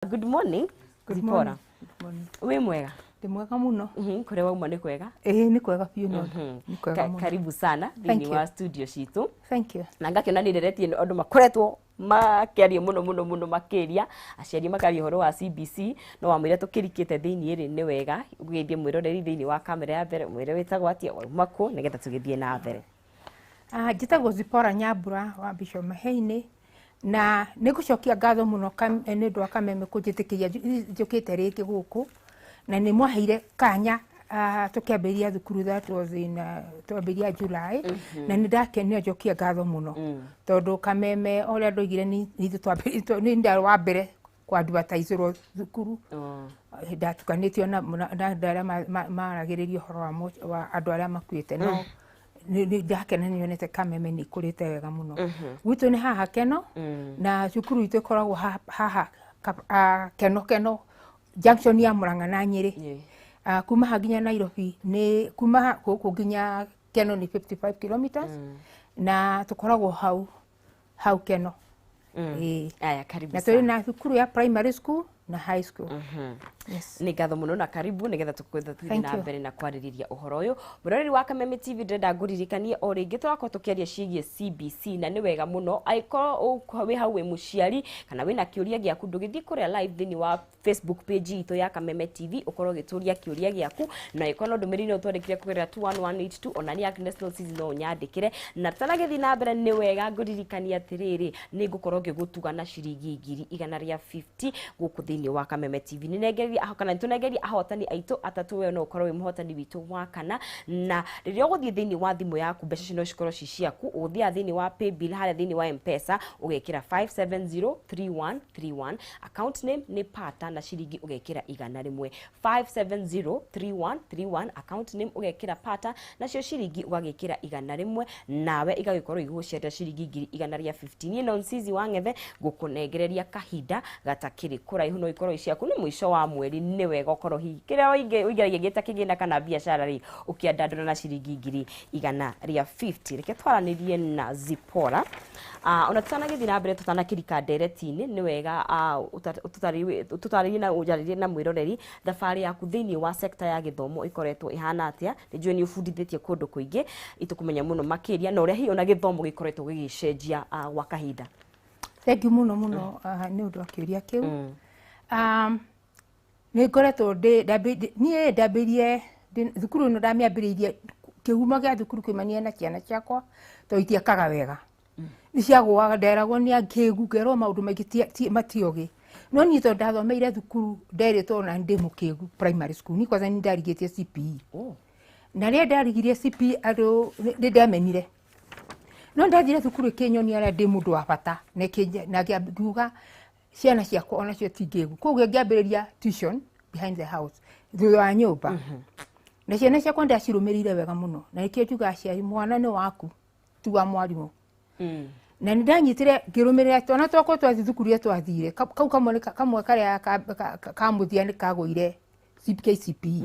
Good morning. Good Zipporah. morning. Good morning. Wĩ mwega? Ndĩ mwega mũno. Kũrĩa wauma nĩ kwega? Ĩĩ, nĩ kwega biũ, no nĩ kwega mũno. Karibu sana Thank thĩinĩ you. wa studio citũ. Thank you. Na ngakĩona nĩ ndereti ĩno andũ makoretwo makĩaria mũno mũno mũno makĩria, aciari makaria ũhoro wa CBC, no wamwĩra tũkĩrikĩte thĩinĩ rĩ, nĩ wega ũgĩthiĩ mwĩroreri thĩinĩ wa kamera ya mbere, mwĩre wĩtagwo atĩa, wauma kũ, nĩgetha tũgĩthiĩ na mbere. Ah, njĩtagwo Zipporah Nyambura wa Bishop Maheini, na nĩ ngũcokia ngatho mũno nĩ ũndũ wa Kameme kũnjĩtĩkĩria njũkĩte rĩngĩ gũkũ, na nĩ mwaheire kanya tũkĩambĩrĩria thukuru. That was in twambĩrĩria July, na nĩ ndakenio, njokia ngatho mũno tondũ Kameme o ũrĩa ndoigire nĩ ithuĩ twambĩrĩirie, nĩ ndarĩ wa mbere kwadvertiserwo thukuru. Ndatukanĩtio na andũ arĩa maragĩrĩria ũhoro wa andũ arĩa makuĩte, no nĩ ndakena nĩ nyonete Kameme nĩ ikũrĩte wega mũno. Gwitũ nĩ haha Keno, na cukuru itũ ĩkoragwo haha Keno, Keno junction ya Murang'a na Nyĩrĩ. Kuma haha nginya Nairobi, nĩ kuma gũkũ nginya Keno nĩ 55 kilometers, na tũkoragwo hau hau Keno. Ĩĩ. Aya, karibu Na sana. tũrĩ na thukuru ya primary school na high school. Yes. Nĩ ngatho mũno na karibu, nĩgetha tũkwetha tũthiĩ Thank na you. mbere na kwarĩrĩria ũhoro ũyũ. Mũroreri wa Kameme TV, ndĩrenda ngũririkanie o rĩngĩ tũrakorwo tũkĩaria ciĩgiĩ CBC, na nĩ wega mũno angĩkorwo wĩ hau wĩ mũciari kana wĩna kĩũria gĩaku, ndũgĩthiĩ kũrĩa live thĩinĩ wa Facebook page itũ ya Kameme TV, ũkorwo ũgĩtũria kĩũria gĩaku, na ĩkorwo no ndũmĩrĩri no ũtwandĩkĩre kũgerera 21182, ona niĩ Agnes Nosizi no ũnyandĩkĩre. Na tũtanagĩthiĩ na mbere, nĩ wega ngũririkania atĩrĩrĩ, nĩ ngũkorwo ngĩgũtuga na ciringi 150,000 gũkũ thĩinĩ wa Kameme TV. Nĩ nengereria aho kana nĩtũnengereria ahotani aitũ atatũ, we no ũkorwo wĩ mũhotani witũ wa kana. Na rĩrĩa ũgũthiĩ thĩinĩ wa thimũ yaku, mbeca icio no cikorwo ci ciaku. Ũgũthiaga thĩinĩ wa paybill harĩa thĩinĩ wa M-Pesa, ũgekĩra 5703131, account name nĩ Pata, na ciringi ũgekĩra 100. 5703131, account name ũgekĩra Pata, nacio ciringi ũgagĩkĩra 100, nawe igagĩkorwo igũgũciarĩra ciringi 150,000. Niĩ no Nsizi wa Ng'ethe ngũkũnengereria kahinda gatakĩrĩ kũraihu, no ikorwo ciaku nĩ mũico wa mweri. Nĩ wega ũkorwo hihi kĩrĩa ũingĩragia gĩta kĩgĩna kana biacara rĩ, ũkĩandandũra na ciringi 150,000. Reke twaranĩrie na Zipporah. Ona tutanagĩthiĩ na mbere, tũtanakĩrika ndereti-inĩ, nĩ wega tũtarĩrie na ũnjarĩrie na mwĩroreri thabarĩ yaku thĩinĩ wa sekta ya gĩthomo ĩkoretwo ĩhana atĩa. Nĩ njũĩ nĩ ũbundithĩtie kũndũ kũingĩ, itũkũmenya mũno makĩria na ũrĩa hihi ona gĩthomo gĩkoretwo gĩgĩcenjia gwa kahinda. Thank you mũno mũno nĩ ũndũ wa kĩũria kĩu. Nĩ ngoretwo ndĩ niĩ ndambĩrĩirie thukuru ĩno, ndamĩambĩrĩirie, kĩhumo gĩa thukuru kĩumania na ciana ciakwa, tondũ itiekaga wega, nĩ ciagũaga, nderagwo nĩ akĩgu, ngerwo maũndũ maingĩ, matiogĩ. No niĩ tondũ ndathomeire thukuru, nderĩtwo ona ndĩ mũkĩgu primary school, niĩ kwanza nĩ ndarigĩtie CPE. Na rĩrĩa ndarigirie CPE, andũ nĩ ndemenire, no ndathire thukuru ĩkĩnyonia ũrĩa ndĩ mũndũ wa bata, na na ngiuga ciana ciakwa onacio ti ngĩgu. Koguo ngĩambĩrĩria tuition behind the house, thutha wa nyũmba, na ciana ciakwa ndacirũmĩrĩire wega mũno. Na nĩkĩo njugaga aciari, mwana nĩ waku, ti wa mwarimũ. Na nĩ ndanyitire ngĩrũmĩrĩra twana twakwa twathiĩ thukuru ĩrĩa twathire. Kau kamwe kamwe karĩa ka mũthia nĩ kagũire KCPE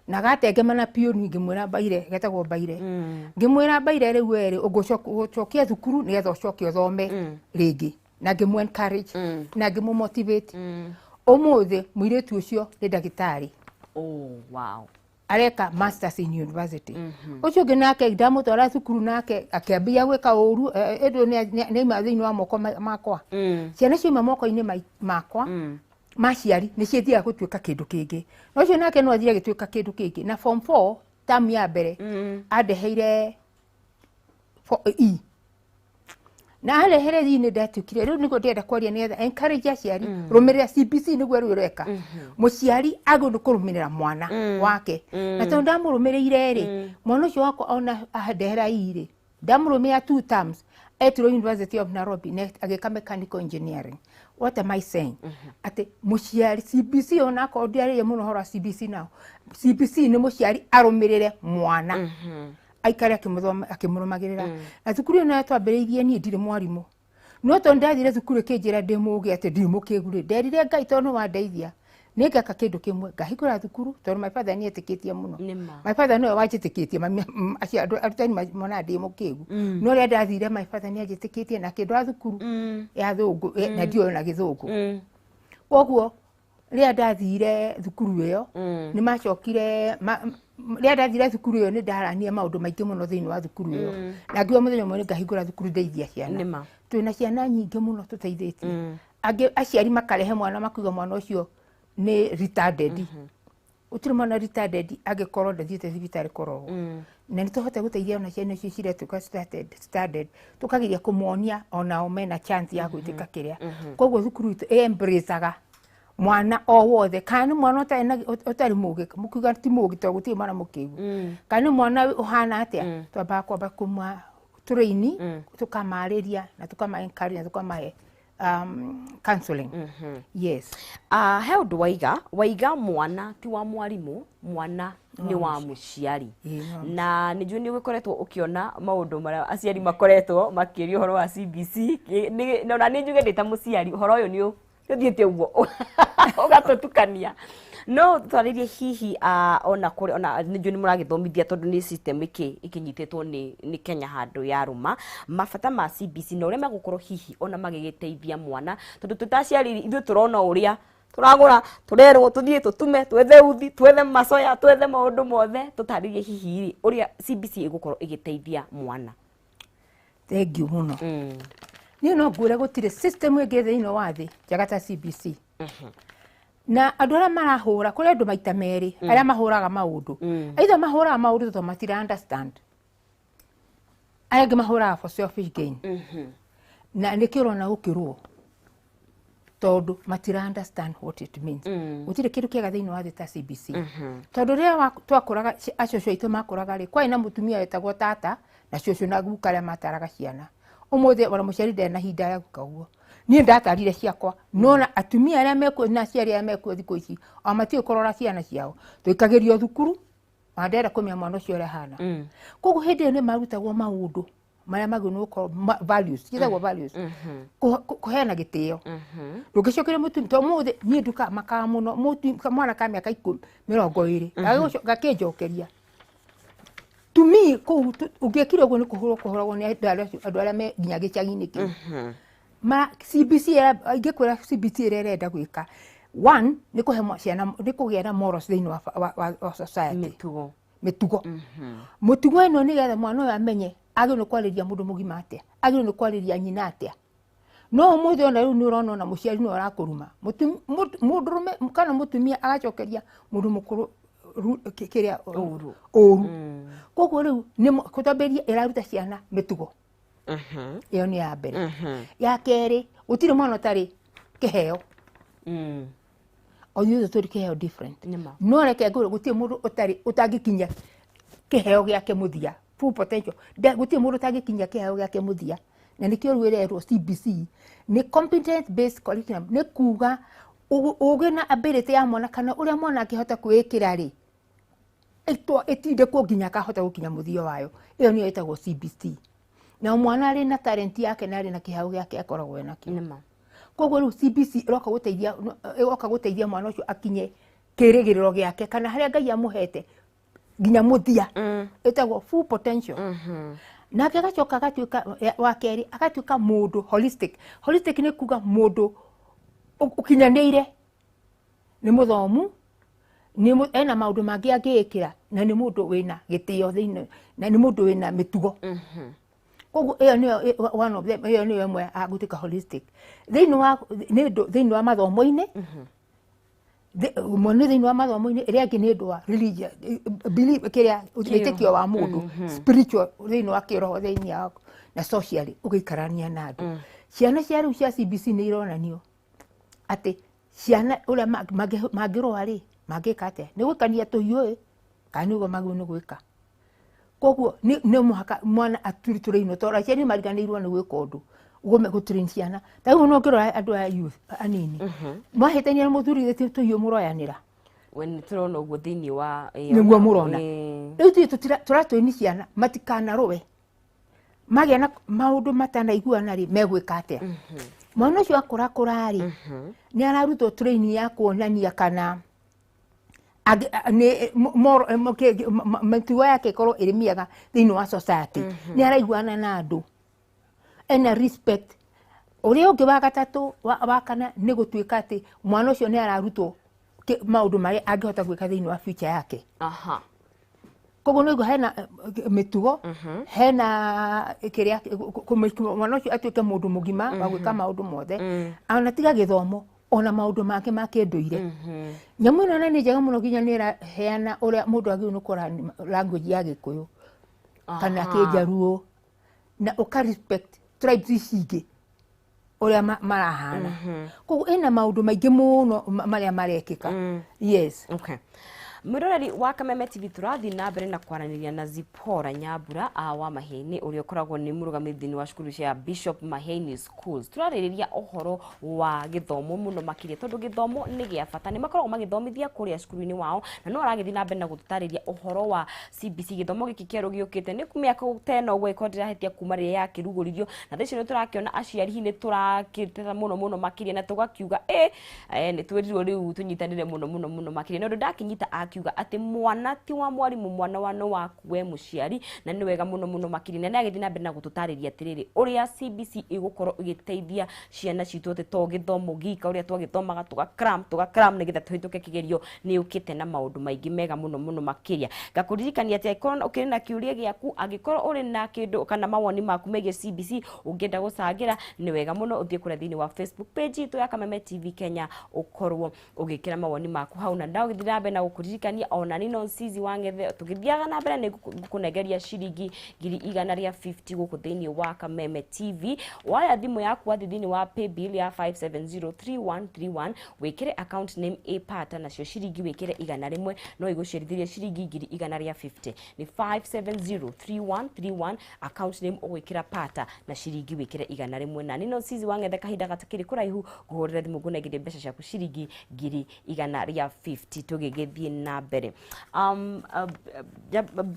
na gatengemana biũ. Niĩ ngĩmwĩra Mbaire, getagwo Mbaire, ngĩmwĩra, "Mbaire, rĩu werĩ ũgũcokia thukuru nĩgetha ũcoke ũthome rĩngĩ," na ngĩmũ encourage na ngĩmũ motivate. Ũmũthĩ mũirĩtu ũcio nĩ ndagĩtarĩ. Areka masters in university. Ũcio ũngĩ nake ndamũtwara thukuru, nake akĩambia gwĩka ũru, ĩndũ nĩ aima thĩinĩ wa moko makwa. Ciana ciauma moko-inĩ makwa ma ciari, nĩ ciĩthiaga gũtuĩka kĩndũ kĩngĩ. Na ũcio nake no athire agĩtuĩka kĩndũ kĩngĩ, na form 4 term ya mbere andeheire E, na arehere E nĩ ndatuĩkire. Rĩu nĩguo ndĩrenda kwaria nĩgetha encourage aciari, rũmĩrĩra CBC nĩguo rĩu ĩreka. Mũciari agĩrĩirwo nĩ kũrũmĩrĩra mwana wake, na tondũ ndamũrũmĩrĩire rĩ, mwana ũcio wakwa ona andehera E rĩ, ndamũrũmĩrĩra two terms, etirwo University of Nairobi na agĩka mechanical engineering. What am I saying? Atĩ mũciari, CBC, onakorwo ndiarĩrie mũno ũhoro wa CBC nao, CBC nĩ mũciari arũmĩrĩre mwana, aikare akĩmũthoma, akĩmũrũmagĩrĩra. Na thukuru ĩno twambĩrĩirie, niĩ ndirĩ mwarimũ, no tondũ ndathire thukuru ĩkĩnjĩra ndĩ mũgĩ, atĩ ndirĩ mũkĩgu rĩ, nderire Ngai, tondũ nĩ wandeithia, nĩ ngeka kĩndũ kĩmwe, ngahingũra thukuru, tondũ my father nĩ etĩkĩtie mũno. Nĩma. My father nĩwe wanjĩtĩkĩtie. Acio andũ arutani monaga ndĩ mũkĩgu, no rĩrĩa ndathire, my father nĩ anjĩtĩkĩtie na akĩndwara thukuru ya thũngũ, na ndiũĩ ona gĩthũngũ. Koguo rĩrĩa ndathire thukuru ĩyo, nĩ macokire rĩrĩa ndathire thukuru ĩyo, nĩ ndaranire maũndũ maingĩ mũno thĩinĩ wa thukuru ĩyo, na ngiuga mũthenya ũmwe nĩ ngahingũra thukuru ndeithia ciana. Nĩma. Twĩna ciana nyingĩ mũno tũteithĩtie. Angĩ aciari makarehe mwana, makuiga mwana ũcio nĩ retarded. Gũtirĩ mwana retarded angĩkorwo ndathiĩte thibitarĩ kũrorwo. Na nĩ tũhote gũteithia ona ciana icio ciretuĩka retarded, tũkageria kũmonia onao mena chance ya gwĩtĩka kĩrĩa. Koguo thukuru itũ ĩ-embraceaga mwana o wothe, kana nĩ mwana ũtarĩ mũgĩ, mũkiuga ti mũgĩ tondũ gũtirĩ mwana mũkĩgu, kana nĩ mwana ũhana atĩa, twambaga kwamba kũma train, tũkamarĩria na tũkama encourage na tũkamahe counseling, yes. He ũndũ waiga mwana ti wa mwarimũ, mwana nĩ wa mũciari. Ĩĩ, Na nĩ njũĩ nĩ ũgĩkoretwo ũkĩona maũndũ marĩa aciari makoretwo makĩũria ũhoro wa CBC. Na ona nĩ njuge ndĩ ta mũciari, ũhoro ũyũ nĩ ũthiĩte ũguo ũgatũtukania. No twarĩrie hihi, ona kũrĩ ona nĩ njũĩ nĩ mũragĩthomithia, tondũ nĩ system ĩkĩnyitĩtwo nĩ Kenya handũ ya rũma mabata ma CBC na ũrĩa megũkorwo hihi ona magĩgĩteithia mwana, tondũ twĩ ta aciari ithuĩ tũrona ũrĩa tũragũra, tũrerwo tũthiĩ tũtume, twethe uthi, twethe macoya, twethe maũndũ mothe. Tũtarĩrie hihi rĩ ũrĩa CBC ĩgũkorwo ĩgĩteithia mwana. Thank you mũno. Niĩ no ngwĩre gũtirĩ system ĩngĩ thĩinĩ wa thĩ njega ta CBC. Na andũ arĩa marahũra, kũrĩ andũ maita merĩ arĩa mahũraga maũndũ. Either mahũraga maũndũ tondũ matira understand, arĩa angĩ mahũraga for selfish gain, na nĩkĩo ũrona gũkĩrwo, tondũ matira understand what it means. Gũtirĩ kĩndũ kĩega thĩinĩ wa thĩ ta CBC, tondũ rĩrĩa twakũraga, acũcũ aitũ makũraga rĩ, kwarĩ na mũtumia wetagwo tata na cũcũ na guka arĩa mataraga ciana. Ũmũthĩ ona mũciari ndarĩ na ihinda rĩa gwĩka ũguo. Niĩ ndatarire ciakwa, nona atumia arĩa mekuo na aciari arĩa mekuo thikũ ici o matiũĩ kũrora ciana ciao. Tũikagĩrio thukuru ona ndĩrenda kũmenya mwana ũcio ũrĩa ahana. Koguo hĩndĩ ĩyo nĩ marutagwo maũndũ marĩa magĩrĩirwo nĩ gũkorwo values, ciĩtagwo values. Kũheana gĩtĩo, ndũngĩcokeria mũtumia. To mũthĩ niĩ nduka makaga mũno mwana ka mĩaka 20 gakĩnjokeria to me kũu ũngĩekire ũguo nĩ kũhũrwo kũhũragwo nĩ andũ arĩa me nginya gĩcagi-inĩ kĩu. Ma CBC ingĩkwĩra CBC ĩrĩa ĩrenda gwĩka, one, nĩ kũhe ciana, nĩ kũgĩa na morals thĩinĩ wa society. Mĩtugo. Mĩtugo. Mũtugo ĩno nĩgetha mwana ũyũ amenye agĩrĩirwo nĩ kwarĩria mũndũ mũgima atĩa, agĩrĩirwo nĩ kwarĩria nyina atĩa. No ũmũthĩ ona rĩu nĩ ũrona ona mũciari nĩwe ũrakũruma. Mũndũrũme kana mũtumia agacokeria mũndũ mũkũrũ kĩrĩa Ũru. Ũru. Koguo rĩu nĩ kũtambĩria ĩraruta ciana mĩtugo. Ĩyo nĩ ya mbere. Ya kerĩ, gũtirĩ mwana ũtarĩ kĩheo. O ithuĩ tũrĩ kĩheo different. Nĩma. No reke ngwĩre, gũtirĩ mũndũ ũtarĩ ũtangĩkinyia kĩheo gĩake mũthia, full potential. Gũtirĩ mũndũ ũtangĩkinyia kĩheo gĩake mũthia, na nĩkĩo rĩu ĩrerwo CBC nĩ competence based curriculum, nĩ kuga ũgĩ na ability ya mwana kana ũrĩa mwana angĩhota kwĩĩkĩra rĩ, ĩtindĩkwo nginya akahota gũkinya mũthia wayo. Ĩyo nĩyo ĩtagwo CBC. Na mwana arĩ na talent yake na arĩ na kĩheo gĩake akoragwo enakĩo. Nĩma. Koguo rĩu CBC ĩroka gũteithia mwana ũcio akinye kĩrĩgĩrĩro gĩake kana harĩa Ngai amũhete nginya mũthia. Ĩtagwo full potential. Nake agacoka agatuĩka wa kerĩ, agatuĩka mũndũ holistic. Holistic nĩ kuga mũndũ ũkinyanĩire, nĩ mũthomu, ena maũndũ mangĩ angĩĩkĩra, na nĩ mũndũ wĩna gĩtĩo thĩinĩ, na nĩ mũndũ wĩna mĩtugo. Koguo ĩyo nĩyo one of them, ĩyo nĩyo ĩmwe ya gũtuĩka holistic thĩinĩ wa nĩ ũndũ thĩinĩ wa mathomo-inĩ. Ũmwe nĩ thĩinĩ wa mathomo-inĩ, ĩrĩa ĩngĩ nĩ ũndũ wa religion belief, kĩrĩa wĩtĩkio wa mũndũ, spiritual, thĩinĩ wa kĩroho thĩinĩ wa na socially ũgĩikarania na andũ. Ciana cia rĩu cia CBC nĩ ironanio atĩ ciana ũrĩa mangĩrũa rĩ, mangĩka atĩa, nĩ gwĩkania tũhiũ ĩ kana nĩ ũguo magĩrĩirwo nĩ gwĩka. Koguo nĩ mũhaka mwana atũrĩinwo, tondũ aciari nĩ mariganĩirwo nĩ gwĩka ũndũ gũtrain ciana. Ta rĩu no ũngĩrora andũ aya youth anini mwahĩtania na mũthuri gĩtĩ tũhiũ mũroyanĩra. We nĩ tũrona ũguo thĩinĩ wa Nĩguo mũrona. Rĩu ithuĩ tũratũini ciana matikanarũe, magĩa na maũndũ matanaiguana rĩ, megwĩka atĩa. Mwana ũcio akũrakũra rĩ, nĩ ararutwo training ya kuonania kana nĩ mĩtugo yake ĩkorwo ĩrĩ mĩega thĩinĩ wa society, nĩ araiguana na andũ, ena respect. Ũrĩa ũngĩ wa gatatũ wa kana nĩ gũtuĩka atĩ mwana ũcio nĩ ararutwo maũndũ marĩa angĩhota gwĩka thĩinĩ wa future yake. Koguo nĩguo hena mĩtugo, hena kĩrĩa mwana ũcio atuĩke mũndũ mũgima wa gwĩka maũndũ mothe, ona tiga gĩthomo, ona maũndũ mangĩ ma kĩndũire. Nyamũ ĩno na nĩ njega mũno, nginya nĩ ĩraheana ũrĩa mũndũ agĩrĩirwo nĩ kũra language ya Gĩkũyũ kana Kĩnjaruo, na ũka respect tribes ici ingĩ ũrĩa marahana. Koguo ĩna maũndũ maingĩ mũno marĩa marekĩka. Yes. Okay. Mwiroreri wa Kameme TV, tũrathiĩ na mbere na kwaranĩria na Zipporah Nyambura wa Mahiaini, ũrĩa ũkoragwo nĩ mũrũgamĩrĩri thĩinĩ wa cukuru cia Bishop Mahiaini Schools. Tũrarĩrĩria ũhoro wa gĩthomo mũno makĩria, tondũ gĩthomo nĩ gĩa bata. Nĩ makoragwo magĩthomithia kũrĩa cukuru-inĩ wao, na no aragĩthiĩ na mbere na gũtũtarĩria ũhoro wa CBC, gĩthomo gĩkĩ kĩerũ gĩũkĩte nĩ mĩaka ta ĩno ũguo ĩkorwo ndĩrahĩtia kuma rĩrĩa yakĩrugũririo, na thaa ici nĩ tũrakĩona aciari hihi nĩ tũrakĩteta mũno mũno makĩria, na tũgakiuga nĩ twĩrirwo rĩu tũnyitanĩre mũno mũno mũno makĩria. Na ũndũ ndakĩnyita akiuga atĩ mwana ti wa mwarimũ, mwana wa no waku we mũciari, na nĩ wega mũno mũno makĩria. Na nĩ agĩthiĩ na mbere na gũtũtarĩria atĩrĩrĩ ũrĩa CBC ĩgũkorwo ĩgĩteithia ciana citũ, atĩ to gĩthomo gika ũrĩa twagĩthomaga tũga cram nĩgetha tũhĩtũke kĩgerio, nĩ ũkĩte na maũndũ maingĩ mega mũno mũno makĩria. Ngakũririkania atĩ angĩkorwo ũkĩrĩ na kĩũria gĩaku, angĩkorwo ũrĩ na kĩndũ kana mawoni maku megiĩ CBC ũngĩenda gũcangĩra, nĩ wega mũno ũthiĩ kũrĩa thĩinĩ wa Facebook page itũ ya Kameme TV Kenya, ũkorwo ũgĩkĩra mawoni maku hau. Na ndagĩthiĩ na mbere na gũkũririkania ona nino Nsizi wa Ng'ethe, tũgĩthiaga na mbere nĩ ngũkũnengeria ciringi 150,000 gũkũ thĩinĩ wa Kameme TV. Waya thimũ yaku, wathiĩ thĩinĩ wa paybill ya 5703131, wĩkĩre account name ĩpata, nacio ciringi wĩkĩre 100, no igũcerithĩrie ciringi 150,000. Nĩ 5703131, account name ũgwĩkĩra pata na ciringi wĩkĩre 100. Na nino Nsizi wa Ng'ethe, kahinda gatakĩrĩ kũraihu ngũhũrĩre thimũ ngũnengerie mbeca ciaku ciringi 150,000. Tũgĩgĩthiĩ na mbere,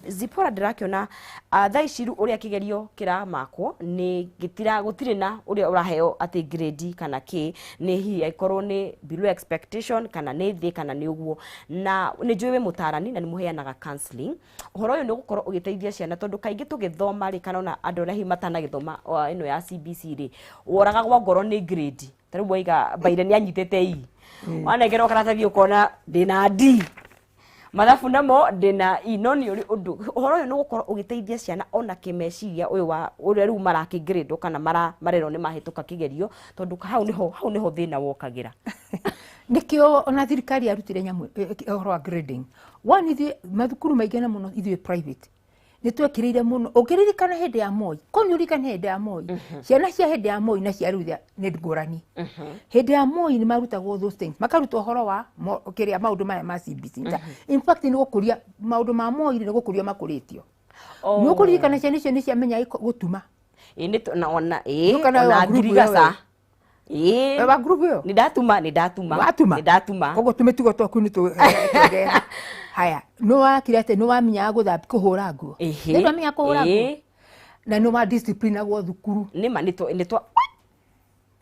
Zipporah, ndĩrakĩona thaa ici rĩu ũrĩa kĩgerio kĩramakwo nĩ gĩtira, gũtirĩ na ũrĩa ũraheo atĩ grade kana kĩ, nĩ hihi angĩkorwo nĩ below expectation kana nĩ thĩ kana nĩ ũguo. Na nĩ njũĩ wĩ mũtarani na nĩ mũheanaga counseling. Ũhoro ũyũ nĩ ũgũkorwo ũgĩteithia ciana, tondũ kaingĩ tũgĩthoma rĩ, kana ona andũ arĩa hihi matanagĩthoma ĩno ya CBC rĩ, woragagwo ngoro nĩ grade. Ta rĩu waiga Mbaire nĩ anyitĩte E, wanengerwo karatathi ũkona ndĩna D, mathabu namo ndĩna E, no nĩ ũrĩ ũndũ ũhoro ũyũ nĩ ũgũkorwo ũgĩteithia ciana ona kĩmeciria, ũyũ wa ũrĩa rĩu marakĩgrade kana marerwo nĩ mahĩtũka kĩgerio, tondũ hau nĩho thĩna wokagĩra. Nĩkĩo ona thirikari yarutire nyamũ ũhoro wa grading one. Ithuĩ mathukuru maingĩ na mũno ithuĩ private nĩ twekĩrĩire mũno. Ũngĩririkana hĩndĩ ya Moi, ko nĩ ũririkana hĩndĩ ya Moi, ciana cia hĩndĩ ya Moi na cia rĩu nĩ ngũrani. Hĩndĩ ya Moi nĩ marutagwo those things, makarutwo ũhoro wa kĩrĩa maũndũ maya ma CBC. In fact, nĩ gũkũria maũndũ ma Moi, nĩ gũkũrio makũrĩtio. Nĩ ũkũririkana ciana icio nĩ ciamenya gũtuma. Ĩ nĩ na ona ĩ Ndũkana ona wa group ngirigaca ĩyo. Ĩ. Wa group ĩyo. Nĩ ndatuma. Watuma? Nĩ ndatuma. Koguo tũmĩtugo twaku nĩ twegega. Haya, nĩ wakire atĩ nĩ wamenyaga gũthambia, kũhũra nguo? Ĩhĩ. Nĩ ndwamenyaga kũhũra nguo? Ĩ. Na nĩ wa disciplinagwo thukuru? Nĩ ma nĩ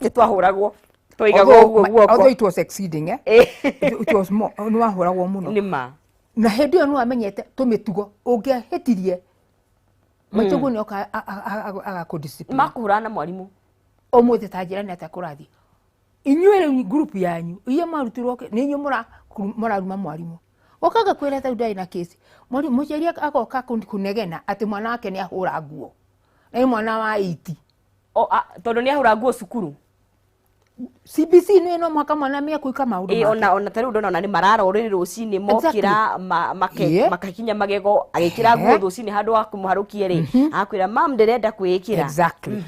twahũragwo, twaigagwo ũguo guoko. Although it was exceeding, eh? Ĩ. It was more, nĩ wahũragwo mũno. Nĩ ma. Na hĩndĩ ĩyo nĩ wamenyete tũmĩtugo, ũngĩahĩtirie maitũguo nĩ oka agakũdiscipline. Makũhũrana na mwarimũ. Ũmũthĩ ta njĩra nĩ atĩa kũrathiĩ inyuĩ rĩu group yanyu iria mwarutirwo nĩ inyuĩ mũraruma mwarimũ, ũka ngakwĩra ta rĩu ndarĩ na kesi, mwarimũ mũciari agoka kũnegena atĩ mwana wake nĩ ahũra nguo na nĩ mwana wa 80. O, tondũ nĩ ahũra nguo cukuru. CBC nĩ no mũhaka mwana amenye gwĩka maũndũ Ĩ, make. ona ta rĩu ndona ona nĩ marara ũrĩrĩ rũcinĩ mokĩra makakinya magego, agĩkĩra nguo rũcinĩ, handũ wa kũmũharũkie rĩ, akwĩra, "Mam, ndĩrenda kwĩĩkĩra." Exactly.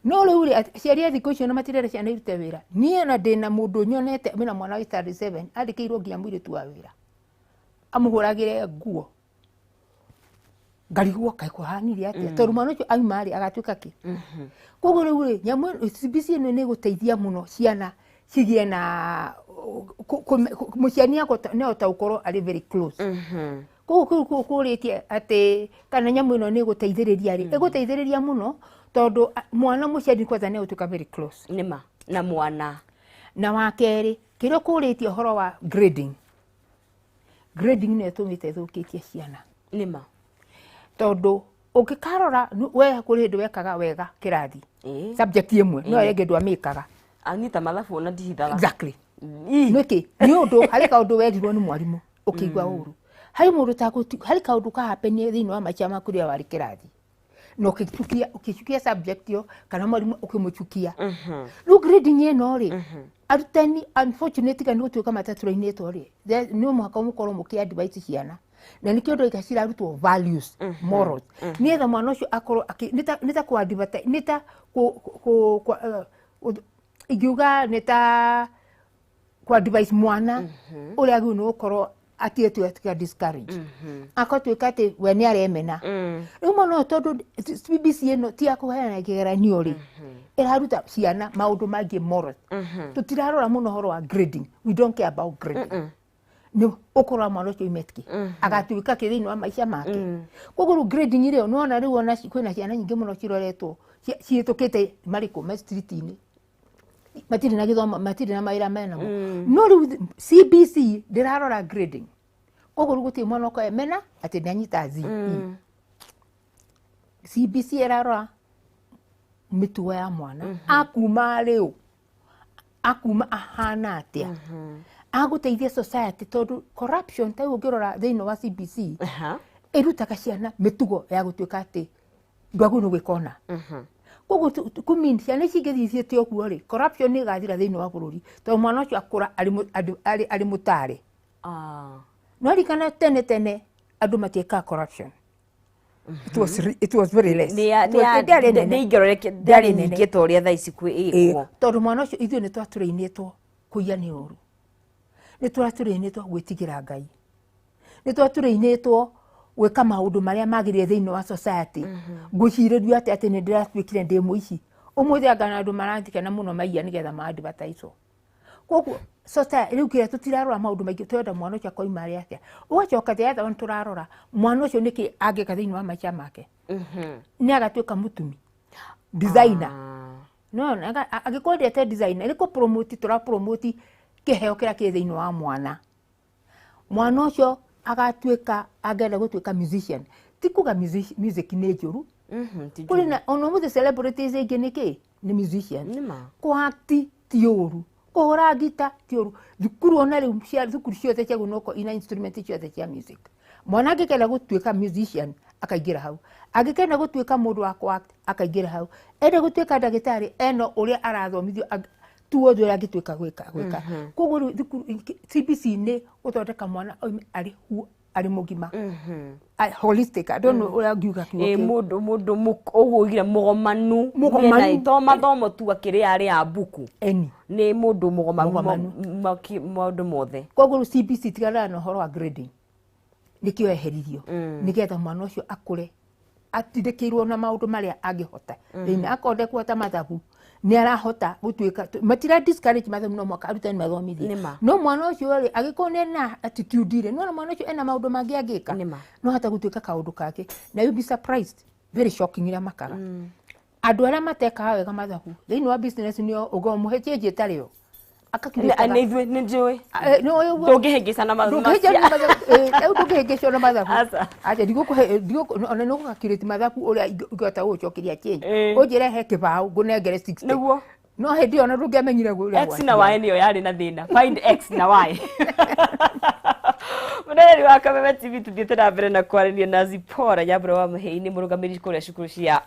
No rĩu rĩ, aciari a thikũ icio na matirenda ciana irute wĩra. Niĩ ona ndĩna mũndũ nyonete wĩna mwana wa standard 7, andĩkĩirwo nginya mũirĩtu wa wĩra amũhũragĩre nguo. Ngarigwo kaĩ kũhanire atĩa, tondũ mwana ũcio auma rĩ agatuĩka kĩ? Koguo rĩu rĩ, nyamũ ĩno CBC ĩno nĩ ĩgũteithia mũno ciana cigĩe na mũciari nĩahota gũkorwo arĩ very close. Koguo kũu kũrĩtie atĩ kana nyamũ ĩno nĩ ĩgũteithĩrĩria rĩ, ĩgũteithĩrĩria mũno, tondũ mwana mũciari kwanza nĩ egũtuĩka very close Nĩ ma na mwana. Na wa kerĩ, kĩrĩa kũrĩtie ũhoro wa grading, grading nĩyo ĩtũmĩte ĩthũkĩtie ciana. Nĩ ma. Tondũ Ũngĩkarora we kũrĩ hĩndĩ wekaga wega kĩrathi subject ĩmwe, no ĩrĩa ĩngĩ ndwamĩkaga. Anita mathabu ona ndihithaga. Exactly. Nĩkĩ? Nĩ ũndũ harĩ kaũndũ werirwo nĩ mwarimũ ũkĩigua ũru, harĩ mũndũ harĩ kaũndũ kahapenie thĩinĩ wa maica maku rĩrĩa warĩ kĩrathi na ũkĩchukia subject ĩyo kana mwarimũ ũkĩmũchukia. Rĩu grading ĩno rĩ, arutani unfortunately kana gũtuĩka matatũrainĩtwo rĩ, no mũhaka mũkorwo mũkĩ advise ciana, na nĩkĩo ndoiga cirarutwo values, morals, nĩgetha mwana ũcio akorwo nĩ ta kũ nĩ ta ingiuga nĩ ta kũ advise mwana ũrĩa agĩrĩirwo nĩ gũkorwo atigĩtwo atiga discourage, akatuĩka atĩ we nĩ aremena. Rĩu mwana ũyũ, tondũ CBC ĩno ti ya kũheana kĩgeranio rĩ, ĩraruta ciana maũndũ mangĩ, morals. Tũtirarora mũno ũhoro wa grading. We don't care about grading. Nĩ ũkũrora mwana ũcio imetki agatuĩka kĩ thĩinĩ wa maica make. Koguo rĩu grading ĩrĩa nĩwona rĩu ona kwĩna ciana nyingĩ mũno ciroretwo ciĩtũkĩte marĩkũ me street-inĩ, matirĩ na gĩthomo, matirĩ na mawĩra menamo. No rĩu CBC ndĩrarora grading, koguo rĩu gũtirĩ mwana ũkoemena atĩ nĩanyita Z. CBC ĩrarora mĩtugo ya mwana, akuma rĩu akuma ahana atĩa, agũteithia society, tondũ corruption ta rĩu ũngĩrora thĩinĩ wa CBC, ĩrutaga ciana mĩtugo ya gũtuĩka atĩ ndwagĩrĩirwo nĩ gwĩka ũna. Koguo kũmean ciana ici ingĩthiĩ ithiĩte ũguo rĩ, corruption nĩ ĩgathira thĩinĩ wa bũrũri, tondũ mwana ũcio akũra arĩ mũtare. No ririkana tene tene andũ matiĩkaga corruption. It was very less. Ndĩarĩ nene. Nĩ ingĩroreke. Ndĩarĩ Ndĩarĩ nene. nyingĩ ta ũrĩa thaa ici kwĩ ĩkwo. Tondũ mwana ũcio, ithuĩ nĩ twatũrĩinĩtwo kũiya nĩ ũru, nĩ twatũrĩinĩtwo gwĩtigĩra Ngai, nĩ twatũrĩinĩtwo gwĩka maũndũ marĩa magĩrĩire thĩinĩ wa society. Ngũcirĩrio atĩ nĩ ndĩratuĩkire ndĩ mũici ũmũthĩ, anga na andũ marathikana mũno maiya nĩgetha ma-advertise. Koguo society rĩu kĩrĩa tũtirarora maũndũ maingĩ, tũrenda mwana ũcio akoima arĩ atĩa. Ũgacoka the other one, tũrarora mwana ũcio nĩkĩ angĩka thĩinĩ wa maica make. Nĩ agatuĩka mũtumi, designer. No angĩkorwo ndete designer, nĩ kũ promote, tũra promote kĩheo kĩrĩa kĩ thĩinĩ wa mwana. Mwana ũcio agatuĩka, angĩenda gũtuĩka musician, ti kuga music nĩ njũru. Ti kũrĩ na ona ũmũthĩ celebrities aingĩ nĩ kĩ nĩ musician. Nĩma. Kũ-act ti ũru, kũhũra ngita ti ũru. Thukuru ona rĩu cia thukuru ciothe cia gũnoko ina instrument ciothe cia music. Mwana angĩkenda gũtuĩka musician akaingĩra hau, angĩkenda gũtuĩka mũndũ wa kũ-act akaingĩra hau, enda gũtuĩka ndagĩtarĩ eno ũrĩa arathomithio tuothe ũrĩa angĩtuĩka gwĩka. Koguo rĩu thukuru CBC nĩ gũthondeka mwana oime arĩ arĩ mũgima. Holistic, I don't know ũrĩa ngiuga kiugo Ĩ kĩu. Mũndũ ũguo ugire mũgomanu. Mũgomanu. Mĩena to mathomo tu akĩrĩ arĩ a mbuku. Eni. Nĩ mũndũ mũgomanu. Mũgomanu. Maũndũ mothe. Koguo rĩu CBC tiganaga na ũhoro wa grading, nĩkĩo eheririo, nĩgetha mwana ũcio akũre atindĩkĩirwo na maũndũ marĩa angĩhota thĩinĩ. Akorwo ndekũhota mathabu, nĩ arahota gũtuĩka matira discourage mathabu, no mwaka arutani mathomithie. Nĩma. No mwana ũcio rĩ, angĩkorwo nĩ ena attitude rĩ, nĩwona mwana ũcio ena maũndũ mangĩ angĩka. Nĩma. No hata gũtuĩka kaũndũ kangĩ, na you'll be surprised, very shocking, ũrĩa makaga andũ arĩa matekaga wega mathabu thĩinĩ wa business nĩo ũngĩmũhe change ĩtarĩ yo. Nĩ ithuĩ nĩ njũĩ. Nĩ ndũngĩhĩngĩcana. Ndũngĩhĩngĩcwo ndũngĩhĩngĩcwo na mathabu. Aca. Aca ndigũkũhe ona nĩ ũgũcalculate mathabu ũrĩa ingĩhota gũgũcokeria change. Ũnjĩre he kĩbaũ ngũnengere 60. Nĩguo. No hĩndĩ ĩyo ona ndũngĩamenyire ũrĩa X na Y nĩyo yarĩ na thĩna, find X na Y. Mũrereri wa Kameme TV, tuthiĩte na mbere na kwaranĩria na Zipporah Nyambura wa Mũhĩi-inĩ, mũrũgamĩrĩri kũrĩa cukuru cia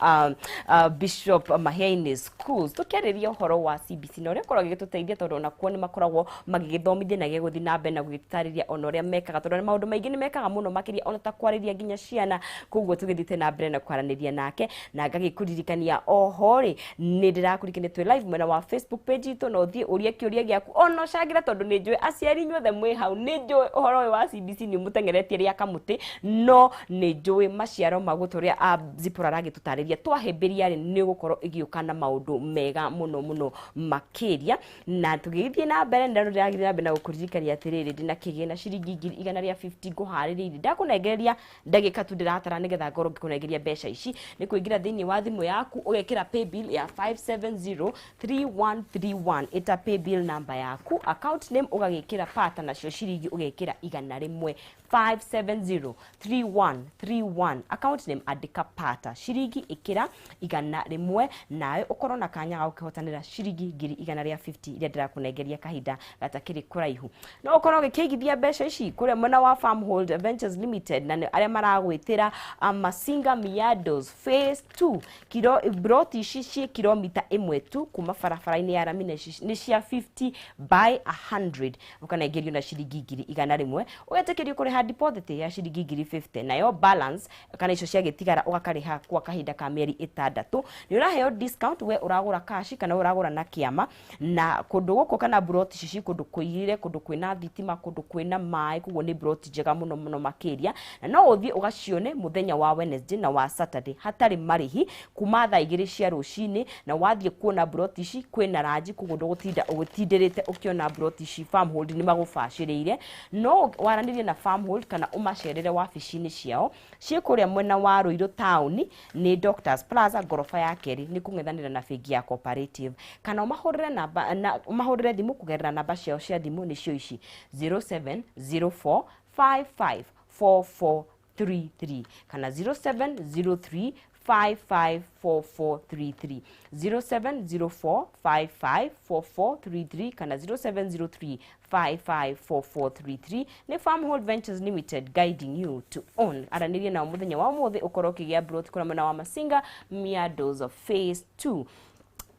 Bishop Mahiaini Schools, tũkĩarĩria ũhoro wa CBC na ũrĩa ũkoragwo gĩgĩtũteithia, tondũ onakuo nĩ makoragwo magĩgĩthomithia na gĩgũthiĩ na mbere na gũgĩtarĩria ona ũrĩa mekaga, tondũ nĩ maũndũ maingĩ nĩ mekaga mũno makĩria ona ta kwarĩria nginya ciana. Koguo tũgĩthiĩte na mbere na kwaranĩria nake, na ngagĩkũririkania oho rĩ, nĩ ndĩrakũririkania twĩ live mwena wa Facebook page itũ, na ũthiĩ ũrie kĩũria gĩaku ona ũcangĩre, tondũ nĩ njũĩ aciari inyuothe mwĩ hau, nĩ njũĩ ũhoro ũyũ wa CBC nĩ ũmũteng'eretie rĩa kamũtĩ, no nĩ njũĩ maciaro maguo ta ũrĩa Zipporah aragĩtũtarĩria twahĩmbĩria rĩ, nĩ ũgũkorwo ĩgĩũka na maũndũ mega mũno mũno makĩria. Na tũgĩgĩthiĩ na mbere, na ndĩragĩthiĩ na mbere na gũkũririkania atĩrĩrĩ, ndĩna kĩgĩna ciringi 150,000 ngũharĩrĩirie, ndakũnengereria ndagĩka tu ndĩratara nĩgetha ngorwo ngĩkũnengeria mbeca ici. Nĩ kũingĩra thĩinĩ wa thimũ yaku, ũgekĩra paybill ya 5703131, ĩta paybill number yaku, account name ũgagĩkĩra pata, nacio ciringi ũgekĩra 100. 1 570 3131, account name andĩka Pata, ciringi ĩkĩra 100, nawe ũkorwo na kanya ga gũkĩhotanĩra ciringi 150,000 iria ndĩrakũnengeria kahinda gatakĩrĩ kũraihu. No ũkorwo ũgĩkĩigithia mbeca ici kũrĩa mwena wa Farmhold Ventures Limited, na nĩ arĩa maragwĩtĩra Masinga Miados Phase 2. Kiro broti ici ciĩ kilomita 1 tu kuma barabara-inĩ ya rami, na ici nĩ cia 50 by 100. Ũkanengerio na ciringi 100,000, ũgetĩkĩrio kũrĩha deposit ya ciringi 50,000, nayo balance kana icio ciagĩtigara ũgakarĩha kwa kahinda ka mĩeri 6. Nĩ ũraheo discount we ũragũra cash kana ũragũra na kĩama. Na kũndũ gũkũ kana broti ici ci kũndũ kũirire, kũndũ kwĩna thitima, kũndũ kwĩna maĩ, koguo nĩ broti njega mũno mũno makĩria. Na no ũthiĩ ũgacione mũthenya wa Wednesday na wa Saturday hatarĩ marĩhi kuma thaa 2 cia rũcinĩ. Na wathiĩ kuona broti ici kwĩna ranji, koguo ndũgũtinda ũgĩtindĩrĩte ũkĩona broti ici. Farmhold nĩ magũbacĩrĩire. No waranĩrie na Farmhold kana ũmacerere wabici-inĩ ciao ciĩ kũrĩa mwena wa Ruiru town, nĩ Doctors Plaza, ngoroba ya kerĩ, nĩ kũng'ethanĩra na bengi ya Cooperative. Kana ũmahũrĩre namba na ũmahũrĩre thimũ kũgerera namba ciao cia thimũ, nĩcio ici: 0704 554433 kana 0703 554433, 0704 554433 kana 0703 554433. Nĩ Farmhold Ventures Limited, guiding you to own. Aranĩria nao mũthenya wa ũmũthĩ ũkorwo ũkĩgĩa broti kũrĩa mwena wa Masinga Miados Phase 2.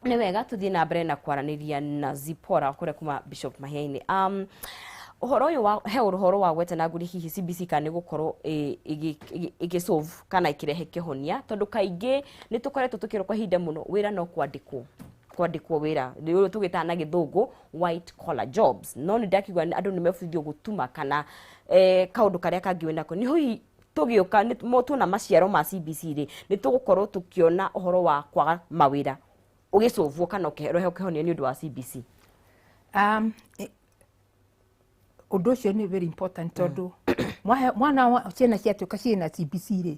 Nĩ wega tũthiĩ na mbere na kwaranĩria na Zipora kũrĩa kuma Bishop Mahiaini. Ũhoro ũyũ wa he ũhoro wa gweta na nguri, hihi CBC kana nĩ gũkorwo ĩgĩ solve kana ĩkĩrehe kĩhonia, tondũ kaingĩ nĩ tũkoretwo tũkĩrwo kwa ihinda mũno wĩra no kwandĩkwo wĩra nĩ ũyũ tũgĩtaga na gĩthũngũ white collar jobs. No nĩ ndakiuga andũ nĩ mebundithio gũtuma kana kaũndũ karĩa kangĩ wĩnako. Nĩ hihi tũgĩũka tuona maciaro ma CBC rĩ, nĩ tũgũkorwo tũkĩona ũhoro wa kwaga mawĩra ũgĩcũvwo kana ũkĩrehe kĩhonia nĩ ũndũ wa CBC? Ũndũ ũcio nĩ very important, tondũ mwana wa ciana ciatuĩka ciĩna CBC rĩ,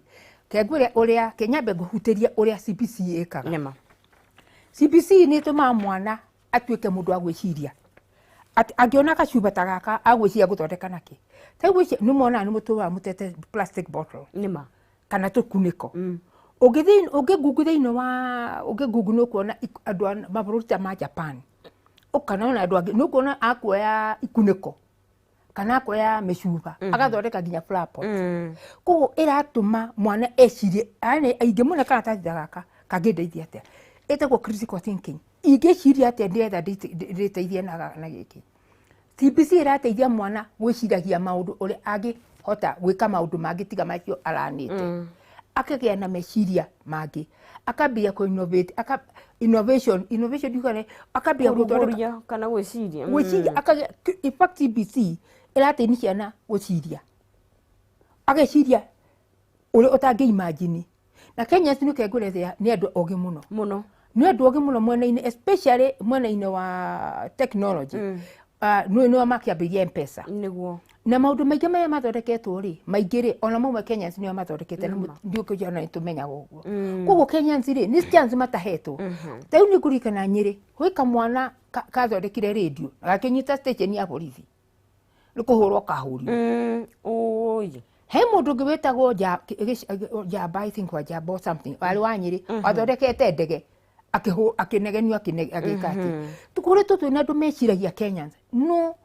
kengwĩre ũrĩa kenyambe ngũhutĩrie ũrĩa CBC ĩkaga. Nĩma. CBC nĩ ĩtũmaga mwana atuĩke mũndũ wa gwĩciria. Atĩ angĩona gacuba ta gaka, agwĩciria gũthondeka nakĩ. Ta rĩu nĩ monaga nĩ mũtũraga mũtete plastic bottle Nĩma. kana tũkunĩko. Ũngĩthiĩ ũngĩngungu thĩinĩ wa ũngĩngungu, nĩ ũkuona andũ a mabũrũri ta ma Japan, ũkana ona andũ angĩ, nĩ ũkuona akuoya ikunĩko kana akuoya mĩcuba, agathondeka nginya flower pot. Koguo ĩratũma mwana ecirie, yani ingĩmũne karatathi ta gaka kangĩndeithia atĩa? Ĩtagwo critical thinking. Ingĩciria atĩa nĩgetha ndĩteithie na gĩkĩ? CBC ĩrateithia mwana gwĩciragia maũndũ ũrĩa angĩhota gwĩka maũndũ mangĩ tiga macio aranĩte, akagĩa na meciria mangĩ, akambia kũ innovate, innovation ndiuga nĩ akambia gũthondeka kũrugũria kana gwĩciria. Gwĩciria akagĩa. In fact, CBC ĩrateithia ciana gwĩciria, ageciria ũrĩa ũtangĩ imagine. Na Kenya nĩ kengũrethea nĩ andũ ogĩ mũno. Mũno. Nĩ andũ ogĩ mũno mwena-inĩ, especially mwena-inĩ wa technology. Nĩ nĩo makĩambĩrĩria M-Pesa. Nĩguo. Na maũndũ maingĩ marĩa mathondeketwo rĩ, maingĩ rĩ, ona mamwe Kenyans nĩo mathondekete, na ndiũkĩnjana nĩ tũmenyaga ũguo. Koguo Kenyans rĩ, nĩ chance matahetwo. Ta rĩu nĩ ngũririkana Nyĩrĩ gwĩ kamwana kathondekire radio na gakĩnyita station ya borithi, nĩ kũhũrwo kahũrirwo. Oi. He mũndũ ũngĩ wĩtagwo Jamba, I think wa Jamba or something, warĩ wa Nyĩrĩ, wathondekete ndege, akĩnegenio, agĩka atĩ tũkoretwo twĩna andũ meciragia Kenyans, no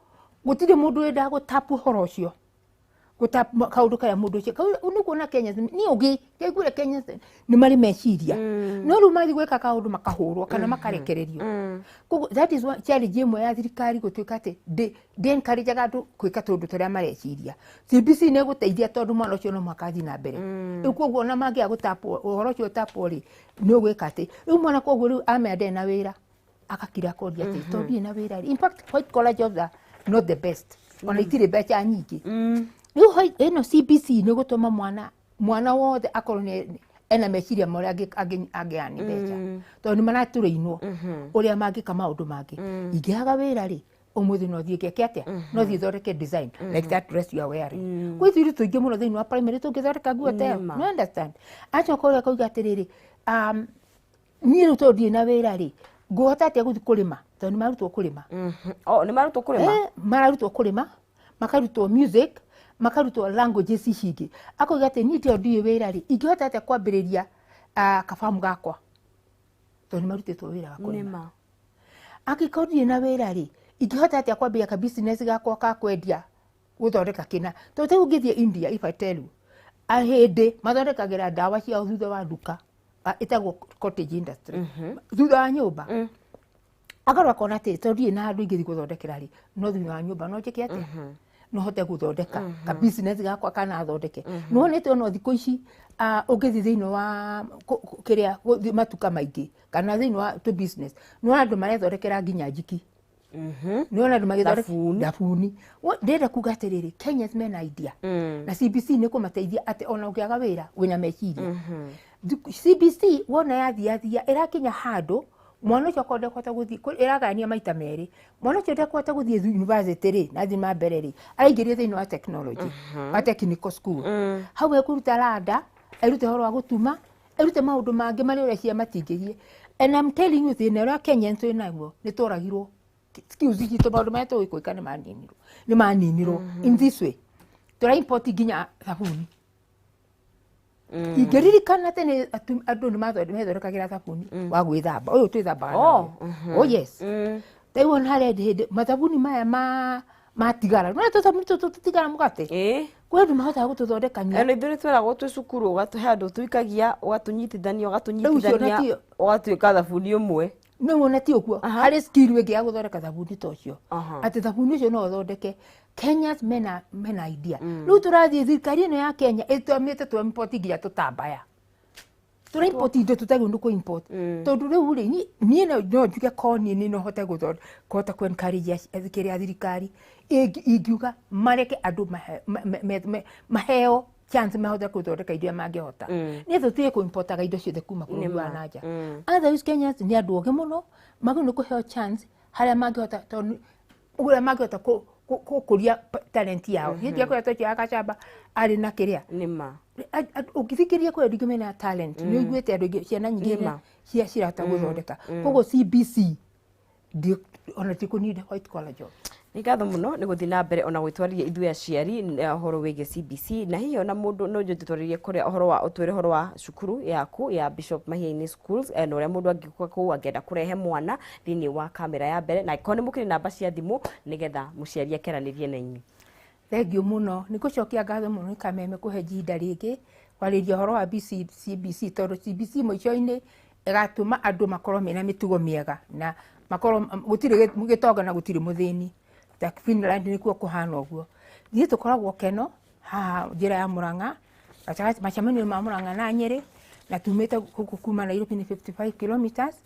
gũtirĩ mũndũ wendaga gũtapu ũhoro ũcio, gũtap kaũndũ karĩa mũndũ ũcio nĩ kuona Kenyans nĩ ũgĩ kĩguire. Kenyans nĩ marĩ meciria, no rĩu mathiĩ gwĩka kaũndũ makahũrwo kana makarekererio. Koguo that is one challenge ĩmwe ya thirikari, gũtuĩka atĩ ndĩ encourageaga andũ gwĩka tũndũ tũrĩa mareciria. CBC nĩ ĩgũteithia, tondũ mwana ũcio no mũhaka athiĩ na mbere rĩu. Koguo ona mangĩaga gũtapwo ũhoro ũcio ũtapwo rĩ, nĩ ũgwĩka atĩ rĩu mwana, koguo rĩu amenya ndarĩ na wĩra, agakira akoria atĩ tondũ ndirĩ na wĩra rĩ. In fact, white collar jobs are not the best, ona itirĩ mbeca nyingĩ. Rĩu ĩno CBC nĩ gũtũma mwana wothe akorwo nĩ ena meciria ma ũrĩa angĩani mbeca, tondũ nĩ maratũrĩinwo ũrĩa mangĩka maũndũ mangĩ. Ingĩaga wĩra rĩ, ũmũthĩ no thiĩ ngeke atĩa? No thiĩ thondeke design like that dress you are wearing. Gwĩ ithuĩ tũingĩ mũno thĩinĩ wa primary tũngĩthondeka nguo ta ĩyo. Nĩma. No understand, acoka ũrĩa akauga atĩrĩrĩ, niĩ rĩu tondũ ndirĩ na wĩra rĩ, ngũhota atĩa gũthiĩ kũrĩma? Tondũ nĩ marutwo kũrĩma. Oh, nĩ marutwo kũrĩma? Eh, mararutwo kũrĩma, makarutwo music. Makarutwo languages ici ingĩ. Akoiga atĩ niĩ tondũ ndiũĩ wĩra rĩ, ingĩhota atĩa kwambĩrĩria kabamu gakwa, tondũ nĩ marutĩtwo wĩra wa kũrĩma. Nĩma. Angĩkorwo ndirĩ na wĩra rĩ, ingĩhota atĩa kwambĩrĩria ka business gakwa ka kwendia, gũthondeka kĩna? Tondũ tarĩu ũngĩthiĩ India, if I tell you, ahĩndĩ mathondekagĩra ndawa ciao thutha wa nduka, ĩtagwo cottage industry, thutha wa nyũmba. Akorwo akona atĩ tondũ ndirĩ na handũ ingĩthiĩ gũthondekera rĩ, no thutha wa nyũmba no njĩke atĩa, no hote gũthondeka ka business gakwa kana thondeke. Nĩwonete ona thikũ ici, ũngĩthiĩ thĩinĩ wa kĩrĩa, gũthiĩ matuka maingĩ kana thĩinĩ wa tũ business, nĩwona andũ marethondekera nginya njiki, nĩwona andũ magĩthondeka Thabuni. Thabuni. Ndĩrenda kuga atĩrĩrĩ, Kenyans mena idea, na CBC nĩ kũmateithia atĩ ona ũngĩaga wĩra wĩna meciria. CBC wona yathiathia ĩrakinya handũ mwana ũcio akorwo ndekũhota gũthiĩ ĩragayania maita merĩ. Mwana ũcio ndekũhota gũthiĩ university rĩ, na thiĩ na mbere rĩ, araingĩrio thĩinĩ wa technology, wa technical school. Hau ekũruta randa, erute ũhoro wa gũtuma, erute maũndũ mangĩ marĩa ũreciria matingĩthiĩ. And I'm telling you, thĩna ũrĩa Kenyans twĩ naguo nĩ tworagirwo skills citũ, maũndũ marĩa tũĩ gwĩka nĩ maninirwo in this way. Tũra import nginya thabuni. Ingĩririkana tene andũ nĩ methondekagĩra thabuni wa gwĩthamba, ũyũ twĩthambaga naguo. Oh yes. Rĩu ona harĩa hĩndĩ mathabuni maya ma matigara, nĩ tũthabuni tũtũ tũtigara mũgate, kwĩ andũ mahotaga gũtũthondekania. Ona ithuĩ nĩ tweragwo twĩ cukuru, ũgatũhe handũ tũikagia, ũgatũnyitithania, ũgatũnyitithania, Rĩu ũcio ũgatuĩka thabuni ũmwe. No wona ti ũguo, harĩ skill ĩngĩ ya gũthondeka thabuni ta ũcio, atĩ thabuni ũcio no ũthondeke. Kenyans mena idea. Rĩu tũrathiĩ thirikari ĩno ya Kenya ĩtũamĩte tũ import nginya tũtambaya, tũra import indo tũtagĩrĩirwo nĩ kũ import. Tondũ rĩu rĩ, niĩ no njuge ko niĩ nĩ no hote kũhota kũ encourage kĩrĩa thirikari ingiuga mareke andũ maheo chance mahote gũthondeka indo iria mangĩhota, nĩ tũtige kũ importaga indo ciothe kuma bũrũri wa nanja. Otherwise Kenyans nĩ andũ ogĩ mũno, magĩrĩirwo nĩ kũheo chance harĩa mangĩhota, tondũ ũrĩa mangĩhota gũkũria talent yao. Niĩ ndiakwĩra tũcio ya Gacamba arĩ na kĩrĩa. Nĩma. Ũngĩthikĩrĩria kwĩ andũ aingĩ mena talent, nĩ ũiguĩte andũ aingĩ, ciana nyingĩ Nĩma. cia cirahota gũthondeka. Koguo CBC ona ti kũ need white collar job. Nĩ ngatho mũno nĩ gũthiĩ na mbere ona gwĩtwarĩria ithuĩ aciari ũhoro wĩgiĩ CBC. Na hihi ona mũndũ no njũtwarĩrie kũrĩa ũhoro wa ũtwĩre ũhoro wa cukuru yaku ya Bishop Mahiaini Schools, na ũrĩa mũndũ angĩũka kũu angĩenda kũrehe mwana thĩinĩ wa kamera ya mbere, na angĩkorwo nĩ mũkĩrĩ namba cia thimũ nĩgetha mũciari akeranĩrie na inyuĩ. Thengiũ mũno. Nĩ ngũcokia ngatho mũno nĩ Kameme kũhe ihinda rĩngĩ kwarĩria ũhoro wa BC, CBC, tondũ CBC mũico-inĩ ĩgatũma andũ makorwo mena mĩtugo mĩega na makorwo gũtirĩ gĩtonga na gũtirĩ mũthĩni. Ta Finland nĩkuo kũhana ũguo. Ithuĩ tũkoragwo Keno haha njĩra ya Murang'a, gatagatĩ macemanio ma Murang'a na Nyĩrĩ, na tumĩte gũkũ kuma Nairobi nĩ 55 kilometers.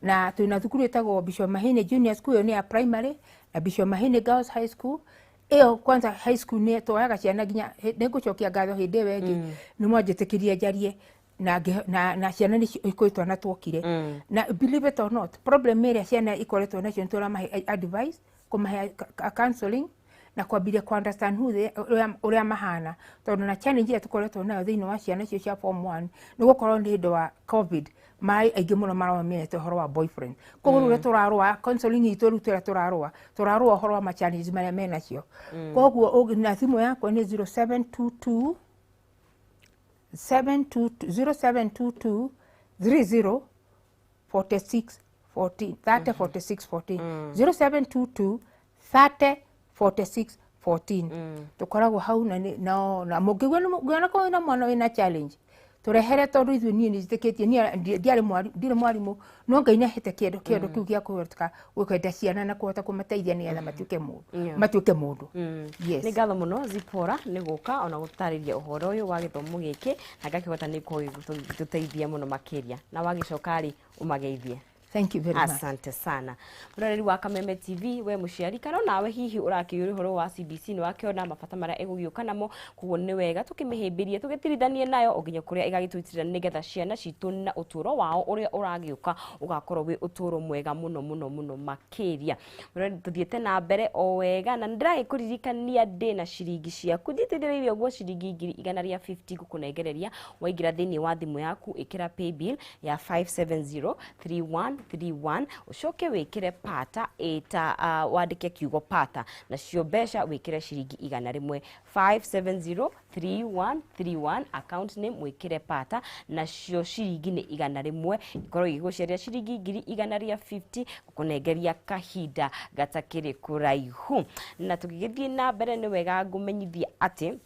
Na twĩna thukuru ĩtagwo Bishop Mahini Junior School, ĩyo nĩ ya primary, na Bishop Mahini Girls High School. Ĩyo kwanza high school nĩ twoyaga ciana nginya. Nĩ ngũcokia ngatho hĩndĩ ĩyo ĩngĩ nĩ mwanjĩtĩkĩrie njarie na na ciana nĩ kwĩ twana twokire. Na believe it or not, problem ĩrĩa ciana ikoretwo nacio, nĩ tũramahe advice, kũmahe counseling na kwambiria ku understand who they, ũrĩa mahana, tondũ na challenge ĩrĩa tũkoretwo nayo thĩinĩ wa ciana icio cia form 1 nĩ gũkorwo nĩ hĩndĩ wa COVID, maĩ aingĩ mũno maromete ũhoro wa boyfriend. Koguo rĩu ũrĩa tũrarũa counseling itũ, rĩu tũrĩa tũrarũa ũhoro wa ma challenges marĩa menacio. Koguo na thimũ yakwa nĩ 0722 722 0722 30 46 14, 30 46 14, 0722 30 46 14. Tũkoragwo hau na na mũngĩigua mũngĩona korwo wĩna mwana wĩna challenge, tũrehere, tondũ ithuĩ niĩ nĩnjĩtĩkĩtie, niĩ ndiarĩ ndirĩ mwarimũ, no Ngai nĩ ahete kĩendo kĩu gĩa kũhota kwenda ciana na kũhota kũmateithia nĩgetha matuĩke mũndũ, matuĩke mũndũ. Yes. Nĩ ngatho mũno Zipora nĩ gũka ona gũtarĩria ũhoro ũyũ wa gĩthomo gĩkĩ, na ngakĩhota nĩ gũtũteithia mũno makĩria, na wagĩcoka rĩ, ũmageithie. Thank you very much. Asante sana. Mũroreri wa Kameme TV, we mũciari kana onawe hihi ũrakĩũria ũhoro wa CBC, nĩ wakĩona mabata marĩa ĩgũgĩũka namo. Koguo nĩ wega tũkĩmĩhĩmbĩrie, tũgĩtirithanie nayo o nginya kũrĩa ĩgagĩtũitĩrĩra, nĩgetha ciana citũ na ũtũro wao ũrĩa ũragĩũka ũgakorwo wĩ ũtũro mwega mũno mũno mũno makĩria. Mũroreri, tũthiĩte na mbere o wega na nĩndĩragĩkũririkania ndĩna ciringi ciaku nditithĩrĩirie ũguo, ciringi 150,000 ngũkũnengereria waingĩra thĩinĩ wa thimũ yaku, ĩkĩra paybill ya 57031. 3131, ũcoke wĩkĩre pata ĩta, wandĩke kiugo pata, nacio mbeca wĩkĩre ciringi 100. 5703131, account name wĩkĩre pata, nacio ciringi nĩ 100, ikorwo igĩgũceria ciringi 150,000, gũkũnengeria kahinda gatakĩrĩ kũraihu. Na tũgĩgĩthiĩ na mbere, nĩ wega ngũmenyithie atĩ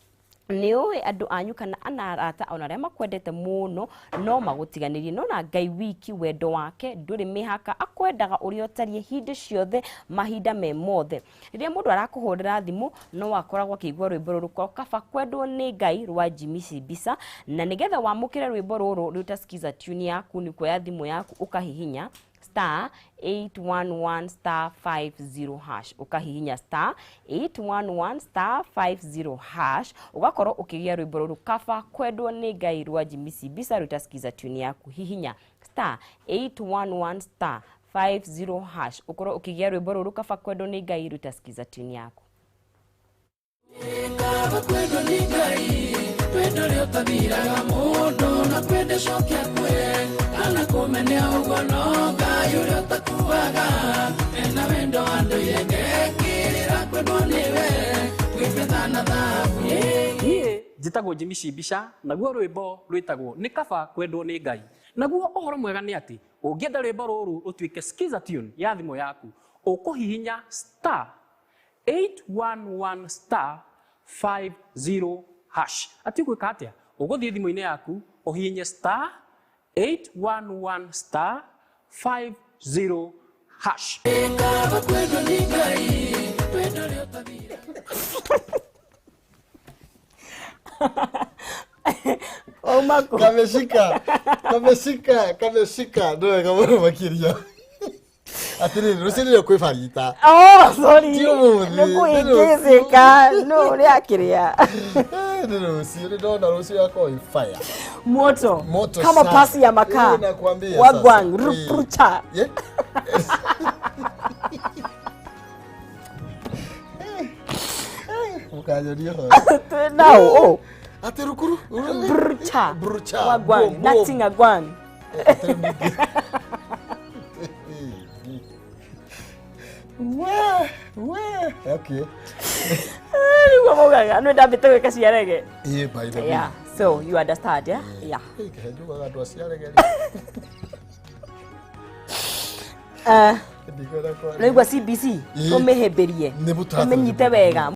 nĩ ũĩ andũ anyu kana arata ona arĩa makwendete mũno no magũtiganĩrie, no na Ngai wiki wendo wake ndũrĩ mĩhaka, akwendaga ũrĩa ũtariĩ hĩndĩ ciothe, mahinda me mothe. Rĩrĩa mũndũ arakũhũrĩra thimũ no akoragwo akĩigua rwĩmbo rũrũ kwa kaba kwendwo nĩ Ngai rwa Jimmy Simbisa, na nĩgetha wamũkĩre rwĩmbo rũrũ rĩu ta skiza tune yaku, nĩ kuoya thimũ yaku ũkahihinya star 811 star 50 hash, ũkahihinya star 811 star 50 hash, ũgakorwo ũkĩgĩa rwĩmbo rũrũ kaba kwendwo nĩ Ngai rwa Jimmy Simbisa rwĩta skiza tune yaku. Hihinya star 811 star 50 hash, ũkorwo ũkĩgĩa rwĩmbo rũrũ kaba kwendwo nĩ Ngai rwĩta skiza tune yaku. Kaba kwendwo nĩ Ngai, wendo ũrĩa ũtathiraga mũndũ na kwenda cokia kwe kana kũmenea ũguo, no Ngai ũrĩa ũtakuaga ena wendo andũire ngekĩrĩra kwendwo nĩwe kwĩ betha na thahabu. Niĩ njĩtagwo Jimmy Simbisa, naguo rwĩmbo rwĩtagwo nĩ kaba kwendwo nĩ Ngai. Naguo ũhoro mwega nĩ atĩ ũngĩenda rwĩmbo rũrũ rũtuĩke skiza tune ya thimũ yaku, ũkũhihinya star 811 star 50 hash. Ati ũgwĩka atĩa? Ũgũthiĩ thimũ-inĩ yaku ũhihinye star 811 star 50 hash. Kaba kwendwo nĩ Ngai, wendo ũrĩa ũtathiraga. Wauma kũ? Kameshika, kameshika, kameshika, nĩ wega mũno makĩria. Atĩrĩrĩ, rũciũ nĩrĩo kwĩ barita. Oh, sorry. Ti ũmũthĩ, nĩ kũhĩngĩcĩka no ũrĩa akĩrĩa. Nĩ rũciũ, nĩ ndona rũciũ yakorwo ĩ fire. Moto. Moto kama sana. pasi ya makaa. Ĩĩ, nakwambia wagwang sasa. Ĩĩ. ruprucha. Yeah. Mũkanyonia ũhoro. Twĩ nao oh. Atĩ rukuru Brucha. Brucha. Wagwang. Boom, boom. Nothing agwang. Atĩ ningĩ. We, we. Okay. Nĩguo maugaga nĩ ndambĩte gwĩka ciarege. Ĩĩ, by the way. Yeah, so you understand, yeah? Yeah. Ĩĩ, kĩhe njugaga andũ aciarege. Ndikwenda kwaria. Rĩu CBC Ĩĩ. tũmĩhĩmbĩrie, Nĩ mũtaratara. tũmĩnyite wega.